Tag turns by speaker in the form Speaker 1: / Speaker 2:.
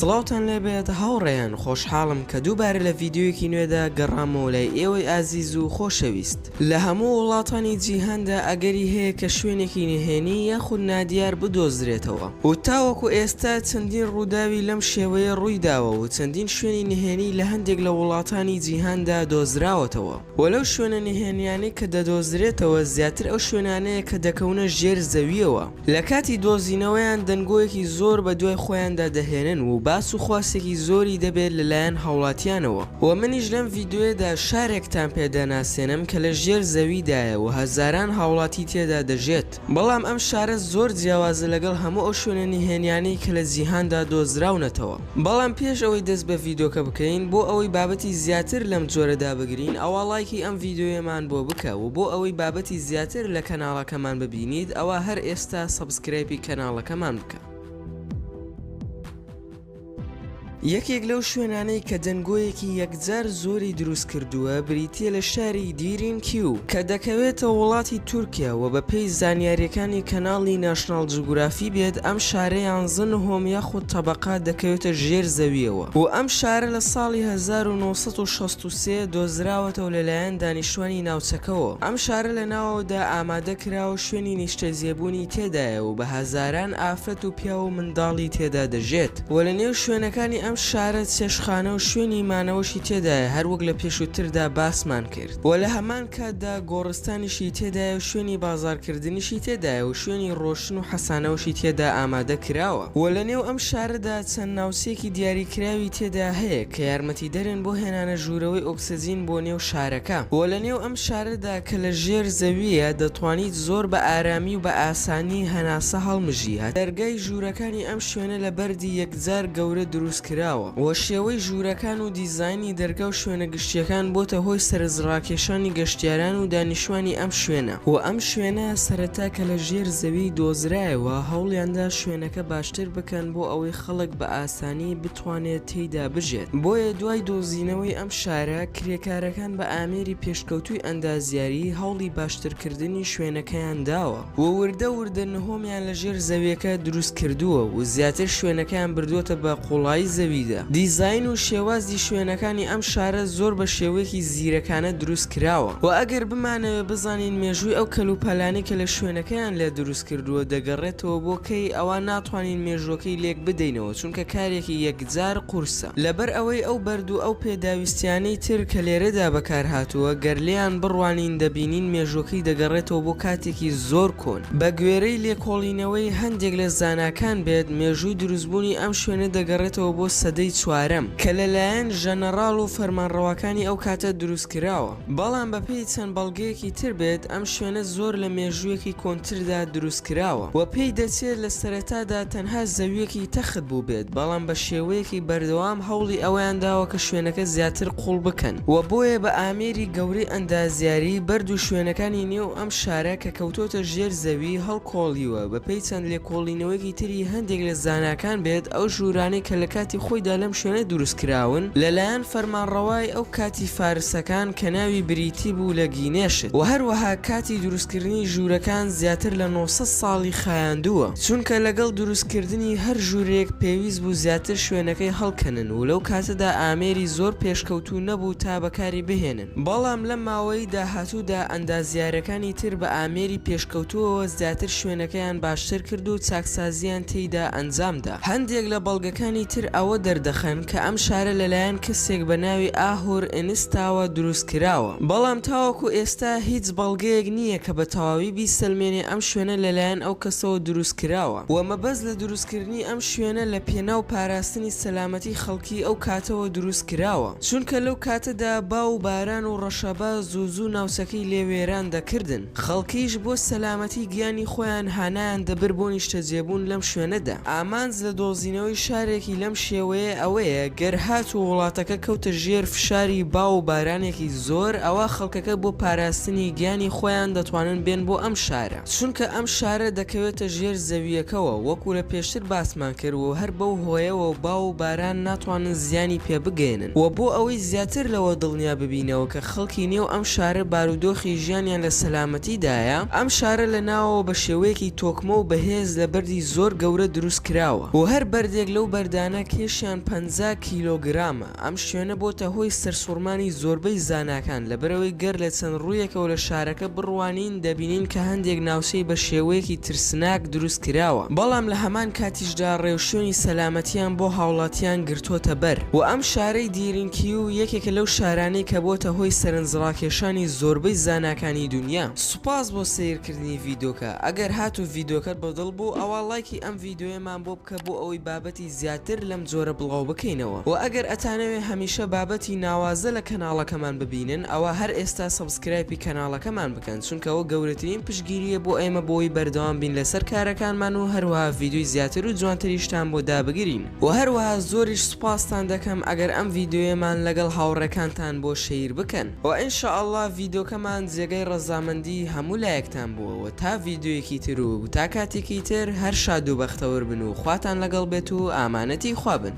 Speaker 1: سڵاوتان لێبێت هاوڕێیان خۆشحاڵم کە دووبارە لە ڤیدیۆیەکی نوێدا گەڕامەوە لای ئێوەی ئازیز و خۆشەویست. لە هەموو وڵاتانی جیهاندا ئەگەری هەیە کە شوێنێکی نهێنی یاخود نادیار بدۆزرێتەوە و تاوەکو ئێستا چەندین ڕووداوی لەم شێوەیە ڕوویداوە و چەندین شوێنی نهێنی لە هەندێک لە وڵاتانی جیهاندا دۆزراوەتەوە و لەو شوێنە نهێنیانەی کە دەدۆزرێتەوە زیاتر ئەو شوێنانەیە کە دەکەونە ژێر زەوییەوە. لە کاتی دۆزینەوەیان دەنگۆیەکی زۆر بە دوای خۆیاندا دەهێنن و باس و خواسێکی زۆری دەبێت لە لایەن هاوڵاتیانەوە و منیش لەم ڤیدیۆیەدا شارێکتان پێ دەناسێنم کە لە ژێر زەویدایە و هەزاران هاوڵاتی تێدا دەژێت بەڵام ئەم شارە زۆر جیاوازە لەگەڵ هەموو ئەو شوێنە نهێنیانەی کە لە جیهاندا دۆزراونەتەوە. بەڵام پێش ئەوەی دەست بە ڤیدۆکە بکەین بۆ ئەوەی بابەتی زیاتر لەم جۆرە دابگرین ئەوا ڵایکی ئەم ڤیدۆیەمان بۆ بکە و بۆ ئەوەی بابەتی زیاتر لە کەناڵەکەمان ببینیت ئەوا هەر ئێستا subscribe ی کەناڵەکەمان بکە. یەکێک لەو شوێنانەی کە دەنگۆیەکی یەکجار زۆری دروست کردووە بریتییە لە شاری دیرین کیو کە دەکەوێتە وڵاتی تورکیا و بەپێی زانیارییەکانی کەناڵی ناشناڵ جوگرافی بێت ئەم شارە یانزە نهۆم یاخود تەبەقە دەکەوێتە ژێر زەوییەوە و ئەم شارە لە ساڵی 1963 دۆزراوەتەوە لەلایەن دانیشتوانی ناوچەکەوە. ئەم شارە لە ناوەوەدا ئامادە کراوە شوێنی نیشتەجێبوونی تێدایە و بە هەزاران ئافرەت و پیاو و منداڵی تێدا دەژێت و لە نێو شوێنەکانی ئەم شارە چێشتخانە و شوێنی مانەوەشی تێدایە هەروەک لە پێشووتردا باسمان کرد و لە هەمان کاتدا گۆڕستانیشی تێدایە و شوێنی بازاڕکردنیشی تێدایە و شوێنی ڕۆشتن و حەسانەوەشی تێدا ئامادە کراوە و لە نێو ئەم شارەدا چەند ناوچەیەکی دیاریکراوی تێدا هەیە کە یارمەتیدەرن بۆ هێنانە ژوورەوەی ئۆکسجین بۆ نێو شارەکە و لە نێو ئەم شارەدا کە لە ژێر زەوییە دەتوانیت زۆر بە ئارامی و بە ئاسانی هەناسە هەڵمژی. دەرگای ژوورەکانی ئەم شوێنە لە بەردی یەکجار گەورە دروست کراوە و شێوەی ژوورەکان و دیزاینی دەرگا و شوێنە گشتییەکان بۆتە هۆی سەرنجڕاکێشانی گەشتیاران و دانیشتوانی ئەم شوێنە. و ئەم شوێنە سەرەتا کە لە ژێر زەوی دۆزرایەوە هەوڵیاندا شوێنەکە باشتر بکەن بۆ ئەوەی خەڵک بە ئاسانی بتوانێت تێیدا بژێت بۆیە دوای دۆزینەوەی ئەم شارە کرێکارەکان بە ئامێری پێشکەوتووی ئەندازیاری هەوڵی باشترکردنی شوێنەکەیان داوە و وردە وردە نهۆمیان لە ژێر زەویەکە دروست کردووە و زیاتر شوێنەکەیان بردووەتە بە قوڵایی زەویدا. دیزاین و شێوازی شوێنەکانی ئەم شارە زۆر بە شێوەیەکی زیرەکانە دروست کراوە و ئەگەر بمانەوێ بزانین مێژووی ئەو کەلوپەلانەی کە لە شوێنەکەیان لێ دروست کردووە دەگەڕێتەوە بۆ کەی ئەوا ناتوانین مێژووەکەی لێک بدەینەوە چونکە کارێکی یەکجار قورسە. لەبەر ئەوەی ئەو بەرد و ئەو پێداویستیانەی تر کە لێرەدا بەکار هاتووە گەر لێیان بڕوانین دەبینین مێژووەکەی دەگەڕێتەوە بۆ کاتێکی زۆر کۆن. بە گوێرەی لێکۆڵینەوەی هەندێک لە زاناکان بێت مێژووی دروستبوونی ئەم شوێنە دەگەڕێتەوە بۆ سەدەی چوارەم کە لەلایەن ژەنەڕاڵ و فەرمانڕەواکانی ئەو کاتە دروستکراوە. بەڵام بەپێی چەند بەڵگەیەکی تر بێت ئەم شوێنە زۆر لە مێژوویەکی کۆنتردا دروستکراوە و پێی دەچێت لە سەرەتادا تەنها زەوییەکی تەخت بووبێت بەڵام بە شێوەیەکی بەردەوام هەوڵی ئەوەیان داوە کە شوێنەکە زیاتر قوڵ بکەن و بۆیە بە ئامێری گەورەی ئەندازیاری بەرد و شوێنەکانی نێو ئەم شارە کە کەوتۆتە ژێر زەوی هەڵکۆڵیوە بەپێی چەند لێکۆڵینەوەیەکی تری هەندێک لە زاناکان بێت ئەو ژوورانەی کە لە کاتی خۆیدا لەم شوێنە دروستکراون لەلایەن فەرمانڕەوای ئەو کاتی فارسەکان کە ناوی بریتی بوو لە گینێشت و هەروەها کاتی دروستکردنی ژوورەکان زیاتر لە 900 ساڵی خایاندووە چونکە لەگەڵ دروستکردنی هەر ژوورێک پێویست بوو زیاتر شوێنەکەی هەڵکەنن و لەو کاتەدا ئامێری زۆر پێشکەوتوو نەبوو تا بەکاری بهێنن. بەڵام لەم ماوەی داهاتوودا ئەندازیارەکانی تر بە ئامێری پێشکەوتووەوە زیاتر شوێنەکەیان باشتر کرد و چاکسازییان تێیدا ئەنجامدا. هەندێک لە بەڵگەکانی تر ئەوە دەردەخەن کە ئەم شارە لەلایەن کەسێک بە ناوی ئاهور ئنستاوە دروست کراوە، بەڵام تاوەکو ئێستا هیچ بەڵگەیەک نییە کە بە تەواوی بیسەلمێنێ ئەم شوێنە لەلایەن ئەو کەسەوە دروست کراوە و مەبەست لە دروستکردنی ئەم شوێنە لە پێناو پاراستنی سەلامەتی خەڵکی ئەو کاتەوە دروست کراوە. چونکە لەو کاتەدا با و باران و ڕەشەبا زوو زوو ناوچەکەی لێ وێران دەکردن، خەڵکیش بۆ سەلامەتی گیانی خۆیان هانایان دەبرد بۆ نیشتەجێبوون لەم شوێنەدا. ئامانج لە دۆزینەوەی شارێکی لەم شێوەیە. شێوەیە ئەوەیە گەر هاتوو وڵاتەکە کەوتە ژێر فشاری با و بارانێکی زۆر ئەوا خەڵکەکە بۆ پاراستنی گیانی خۆیان دەتوانن بێن بۆ ئەم شارە چونکە ئەم شارە دەکەوێتە ژێر زەوییەکەوە وەکو لە پێشتر باسمان کرد و هەر بەو هۆیەوە با و باران ناتوانن زیانی پێ بگەیەنن و بۆ ئەوەی زیاتر لەوە دڵنیا ببینەوە کە خەڵکی نێو ئەم شارە بارودۆخی ژیانیان لە سەلامەتیدایە، ئەم شارە لە ناوەوە بە شێوەیەکی تۆکمە و بەهێز لە بەردی زۆر گەورە دروست کراوە و هەر بەردێک لەو بەردانە کێشیان 50 کیلۆگرامە، ئەم شوێنە بۆتە هۆی سەرسوڕمانی زۆربەی زاناکان لەبەرئەوەی گەر لە چەند ڕوویەکەوە لە شارەکە بڕوانین دەبینین کە هەندێک ناوچەی بە شێوەیەکی ترسناک دروست کراوە بەڵام لە هەمان کاتیشدا ڕێوشوێنی سەلامەتیان بۆ هاوڵاتیان گرتۆتە بەر و ئەم شارەی دیرینکیو یەکێکە لەو شارانەی کە بۆتە هۆی سەرنجڕاکێشانی زۆربەی زاناکانی دونیا. سوپاس بۆ سەیرکردنی ڤیدۆکە ئەگەر هاتوو ڤیدۆکەت بەدڵ بوو ئەوا ڵایکی ئەم ڤیدۆیەمان بۆ بکە بۆ ئەوەی بابەتی زیاتر لەم جۆرە بڵاو بکەینەوە وە ئەگەر ئەتانەوێ هەمیشە بابەتی ناوازە لە کەناڵەکەمان ببینن ئەوا هەر ئێستا subscribe ی کەناڵەکەمان بکەن چونکە ئەوە گەورەترین پشتگیریە بۆ ئێمە بۆی بەردەوام بین لەسەر کارەکانمان و هەروەها ڤیدیۆی زیاتر و جوانتریشتان بۆ دابگرین وە هەروەها زۆریش سوپاستان دەکەم ئەگەر ئەم ڤیدیۆیەمان لەگەڵ هاوڕێکانتان بۆ share بکەن وە ان شاء اللە ڤیدۆکەمان جێگەی ڕەزامەندی هەموو لایەکتان بووە وە تا ڤیدیۆیەکی تر و تا کاتێکی تر هەر شاد و بەختەوەر بن و خواتان لەگەڵ بێت و ئامانەتی خوا بن.